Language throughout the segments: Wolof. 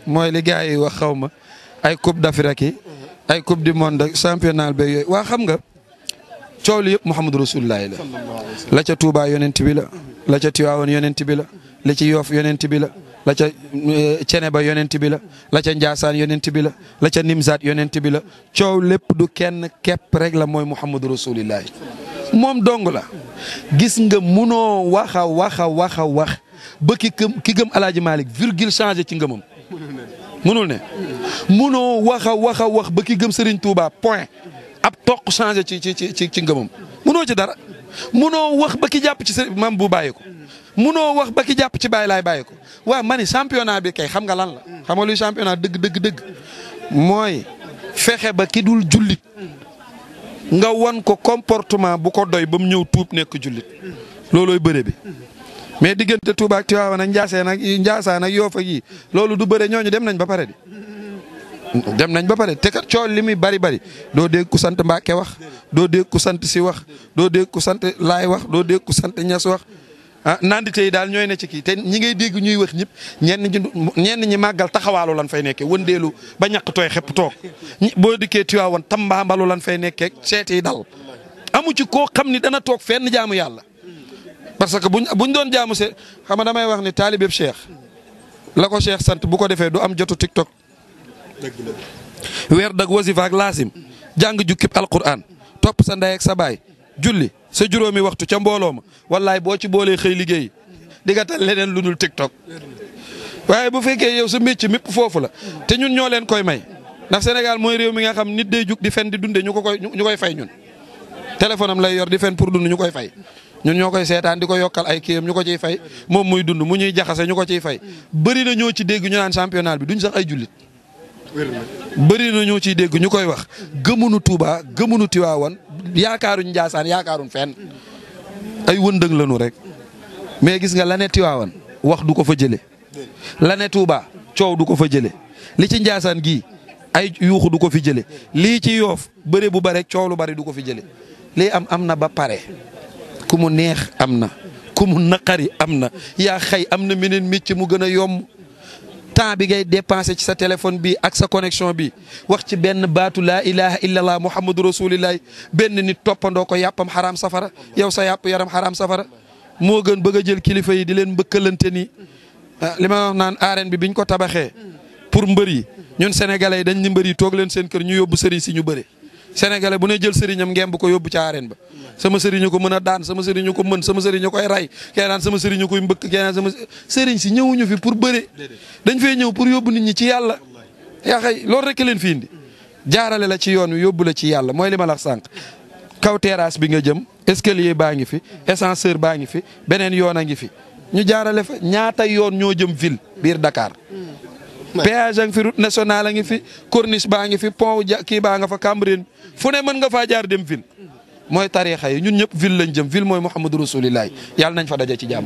mooy li gars yi wax xaw ma ay coupe d'Afrique yi ay coupe du monde championnat beeg yooyu waa xam nga coow li yëpp Muhammadu Rasulullah la ca Touba yonent bi la ca Tiwaawan yonent bi la ca Yoff yonent bi la ca Ceneba yonent bi la ca Njaasaan yonent bi la ca Nimzaat yonent bi la coow lépp du kenn képp rek la mooy Muhammadu Rasulullah moom dong la gis nga munoo wax ba ki gëm Alaaji Malick virgule changé ci ngëmam munul ne munoo wax ba ki gëm Serigne Touba point ab toq changé ci ngëmam munoo ci dara munoo wax ba ki jàpp ci Serigne mam bu bàyyi ko munoo wax ba ki jàpp ci bàyyi laay bàyyi ko waaw ma ni championnat bi kay xam nga lan la xam nga luy championnat dëgg mooy fexe ba ki dul jullit nga won ko comportement bu ko doy ba mu ñëw tuub nekk jullit loolooy bëre bi mais diggante Touba ak Tivaouane ak Ndiassane ak Yoff ak yi loolu du bëre ñooñu dem nañ ba pare dem nañ ba pare te kat coow li muy bari doo dégg ku sant Mbàkke wax doo dégg ku sant si wax doo dégg ku sant Laay wax doo dégg ku sant Ñas wax nandite yi daal ñooy ne ci kii te ñi ngay dégg ñuy wax ñëpp ñenn ñi màggal taxawaalu lan fay nekkee wëndeelu ba ñàkk tooy xepp toog boo dikkee Tivaouane tambaambalu lan fay nekkee seet yi dal amu ci koo xam ni dana toog fenn jaamu yàlla parce que buñ doon jaamu see xam nga damay wax ni taalibeeb Cheikh la ko Cheikh sant bu ko defee du am jotu TikTok weer dag wasifa ak laasim jàng jukkib alquran topp sa ndey ak sa baay julli sa juróomi waxtu ca mbooloo ma wallaay boo ci boolee xëy liggéey di nga tal leneen lu dul TikTok waaye bu fekkee yow sa métier mépp foofu la te ñun ñoo leen koy may ndax Sénégal mooy réew mi nga xam nit day jug di fen di dunde ñu koy fay ñun téléphone am lay yor di fen pour dund ñu koy fay ñun ñoo koy seetaan di ko yokkal ay kiyam ñu ko ciy fay moom muy dund mu ñuy jaxase ñu ko ciy fay bëri na ñoo ci dégg ñu naan championnat bi duñ sax ay jullit bëri na ñoo ciy dégg ñu koy wax gëmunu Touba gëmunu Tiwaawan yaakaaruñ Njaasaan yaakaaruñ fenn ay wëndëng lañu rek mais gis nga la ne Tiwaawan wax du ko fa jële la ne Touba coow du ko fa jële li ci Njaasaan gii ay yuuxu du ko fi jële lii ci Yoof bëre bu bare coow lu bari du ko fi jële lii am na ba pare ku mu neex am na ku mu naqari am na yaa xëy am na meneen métier mu gën a yomb temps bi ngay dépensé ci sa téléphone bi ak sa connexion bi wax ci benn baatu laa ilaha illallah muhammadu rasulillah benn nit toppandoo ko yàppam xaraam safara yow sa yàpp yaram xaraam safara moo gën bëgg a jël kilifa yi di leen mbëkkalante nii li ma wax naan arène bi biñ ko tabaxee pour mbër yi ñun sénégalais yi dañ ni mbër yi toog leen seen kër ñu yóbbu sëriñ si ñu bëre sénégalais bu ne jël sëriñam ngemb ko yóbbu ca arène ba sama sëriñu ko mën a daan sama sëriñu ko mën sama sëriñu koy ray kee naan sama sëriñu koy mbëkk kee naan sama sëriñ si ñëwuñu fi pour bëre dañ fee ñëw pour yóbbu nit ñi ci yàlla yaa xëy loolu rek leen fi indi jaarale la ci yoon wi yóbbu la ci yàlla mooy li ma la wax sànq kaw terrasse bi nga jëm escalier baa ngi fi ascenseur baa ngi fi beneen yoon a ngi fi ñu jaarale fa ñaata yoon ñoo jëm ville biir Dakar péage a ngi fi route nationale a ngi fi corniche baa ngi fi pont kii baa nga fa Cambérène fu ne mën nga faa jaar dem ville mooy tariixa yi ñun ñëpp ville lañ jëm ville mooy Muhammadu Rasulillah yàlla nañ fa daje ci jàmm.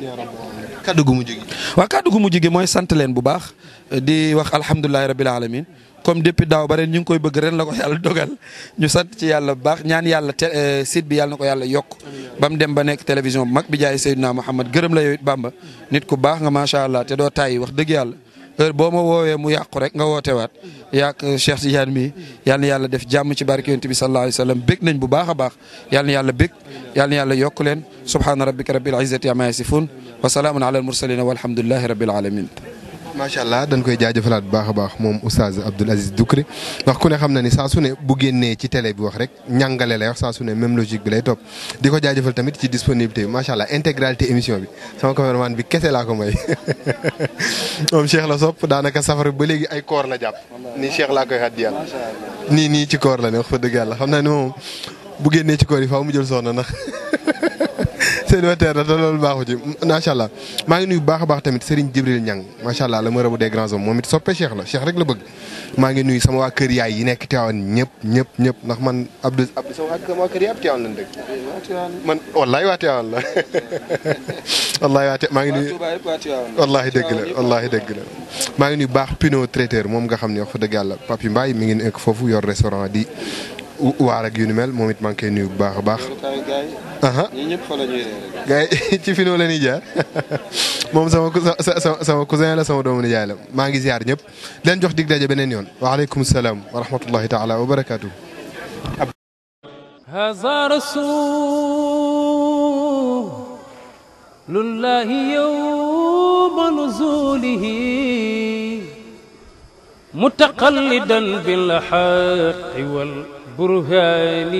kaddu gu mujj gi. waaw kaddu gu mujj gi mooy sant leen bu baax di wax alhamdulilah rabil alamin comme depuis daaw ba ren ñu ngi koy bëgg ren la ko yàlla dogal ñu sant ci yàlla bu baax ñaan yàlla site bi yàlla na ko yàlla yokk ba mu dem ba nekk télévision bu mag bi jaay Seydina Muhammad gërëm la yow it Bamba nit ku baax nga macha allah te doo tàyyi wax dëgg yàlla. heure boo ma woowee mu yàqu rek nga wootewaat yaak Cheikh Tidiane mi yal na yàlla def jàmm ci barke yonent bi sallallahu alayhi wa sallam bég nañ bu baax a baax yal na yàlla bég yal na yàlla yokk leen subhaana rabbika rabbil izzati amma yasifun wa salaamun ala al mursalin walhamdulillahi rabbil alamin macha allah dañ koy jaajëfalaat bu baax a baax moom oustaz Abdoul Aziz Doucouré wax ku ne xam na ni saa su ne bu génnee ci télé bi wax rek ñàngale lay wax saa su ne même logique bi lay topp di ko jaajëfal tamit ci disponibilité bi macha allah intégralité émission bi sama cameraman bi kese laa ko may moom Cheikh la sopp daanaka safara ba léegi ay koor la jàpp ni Cheikh laa koy xat yàlla nii ci koor la ne wax fa dëgg yàlla xam naa ni moom bu génnee ci koor yi faaw mu jël soxna ndax célibataire la te loolu baaxu ci macha allah maa ngi nuyu bu baax a baax tamit Serigne Djibril Niang macha allah la marabout des grands hommes moom it soppe Cheikh la Cheikh rek la bëgg maa ngi nuyu sama waa kër yaay yi nekk Tivaouane ñëpp ndax man Abdou sama waa kër yaay ab Tivaouane lañ dëgg man wallahi waa Tivaouane la wallahi waa maa ngi nuyu wallahi dëgg la maa ngi nuyu baax Pinot traiteur moom nga xam ne wax fa dëgg yàlla Papi Mbaye mi ngi nekk foofu yor restaurant di waar ak yu ni mel moom it maa ngi koy nuyu bu baax a baax. ñi ñëpp fa la ñuy gars yi ci finoo la ñuy jaar moom sama cousin la sama doomu nijaay la maa ngi ziar ñëpp leen jox dig daje beneen yoon waaleykum salaam wa rahmatullahi taala wa barakaatu. هذا رسول الله يوم نزوله متقلدا بالحق والبرهان